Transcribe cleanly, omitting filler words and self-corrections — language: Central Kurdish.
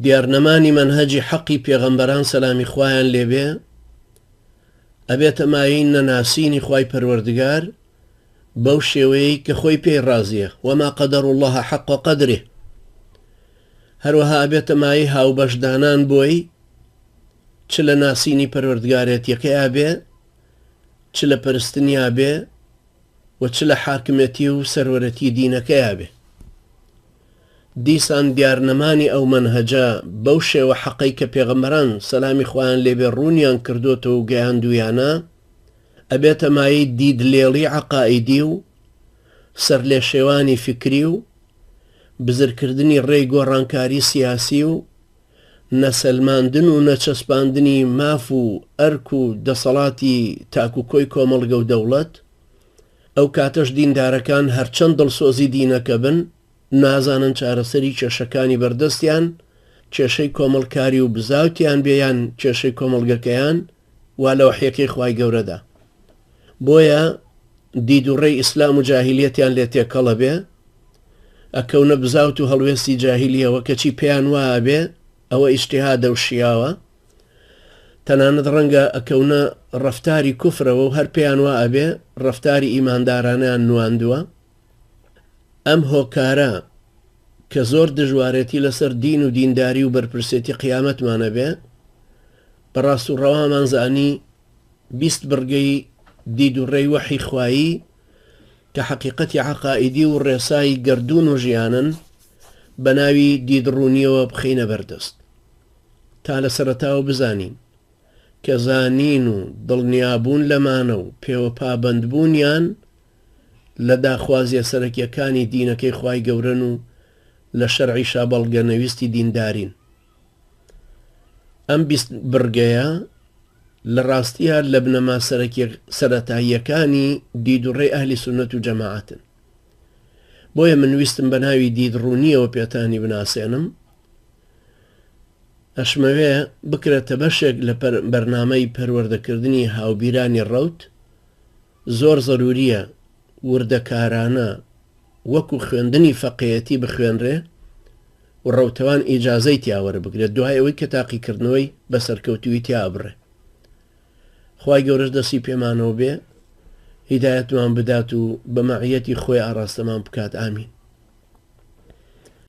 دیارنەمانی مەنهەجی حەقی پێغەمبەران سەلامی خوایان لێ بێ ئەبێتە مایەی نەناسینی خوای پەروەردگار بەو شێوەیەی کە خۆی پێی ڕازیە، وما قدروا اللە حق قدره، هەروەها ئەبێتە مایەی هاوبەشدانان بۆی چ لە ناسینی پەروەردگارێتیەکەیا بێ چ لە پەرستنیا بێ و چ لە حاکمێتی و سەروەرەتی دینەکەیا بێ. دیسان دیارنەمانی ئەو مەنهەجە بەو شێوە حەقەی کە پێغەمبەران سەلامی خوایان لێ بێ ڕوونیان کردۆتەوە و گەیاندوویانە ئەبێتە مایەی دیدلێڵی عەقائیدی و سەرلێشێوانی فیکری و بزرکردنی ڕێی گۆڕانکاری سیاسی و نەسەلماندن و نەچەسپاندنی ماف و ئەرک و دەسەڵاتی تاک و کۆی کۆمەڵگە و دەوڵەت، ئەو کاتەش دیندارەکان هەرچەند دڵسۆزی دینەکە بن، نازانن چارەسەری کێشەکانی بەردەستیان، کێشەی کۆمەڵکاری و بزاوتیان بێ یان کێشەی کۆمەڵگەکەیان، وا لە وەحیەکەی خوای گەورەدا. بۆیە دید و ڕێی ئیسلام و جاهیلیەتیان لێ تێکەڵ ئەبێ، ئەکەونە بزاوت و هەڵوێستی جاهیلیەوە کەچی پێیان وا ئەبێ ئەوە ئیجتیهادە و شیاوە، تەنانەت ڕەنگە ئەکەونە ڕەفتاری کوفرەوە و هەر پێیان وا ئەبێ ڕەفتاری ئیماندارانەیان نواندووە. ئەم هۆکارە کە زۆر دژوارێتی لەسەر دین و دینداری و بەرپرسێتی قیامەتمان ئەبێ، بە ڕاست و ڕەوامان زانی 20 بڕگەی دید و ڕێی وەحی خوایی کە حەقیقەتی عەقائیدی و ڕێسای گەردوون و ژیانن بە ناوی دیدڕوونییەوە بخەینە بەردەست تا لە سەرەتاوە بزانین کە زانین و دڵنیابوون لەمانە و پێوە پابەندبوونیان لە داخوازیە سەرەکیەکانی دینەکەی خوای گەورەن و لە شەرعیشا بەڵگەنەویستی دیندارین. ئەم 20 بڕگەیە لە ڕاستیا لە بنەما سەرەکیە سەرەتاییەکانی دید و ڕێی ئەهلی سوننەت و جەماعەتن. بۆیە من ویستم بە ناوی دید ڕوونیەوە پێتانی بناسێنم. ئەشمەوێ بکرێتە بەشێک لە بەرنامەی پەروەردەکردنی هاوبیرانی ڕەوت، زۆر زەروریە وردەکارانە وەکو خوێندنی فەقێیەتی بخوێنرێ و ڕەوتەوان ئیجازەی تیا وەربگرێت دوای ئەوەی کە تاقیکردنەوەی بە سەرکەوتوویی تیا ئەبڕێ. خوای گەورەش دەستی پێمانەوە بێ هیدایەتمان بدات و بە مەعیەتی خۆی ئاڕاستەمان بکات. ئامین.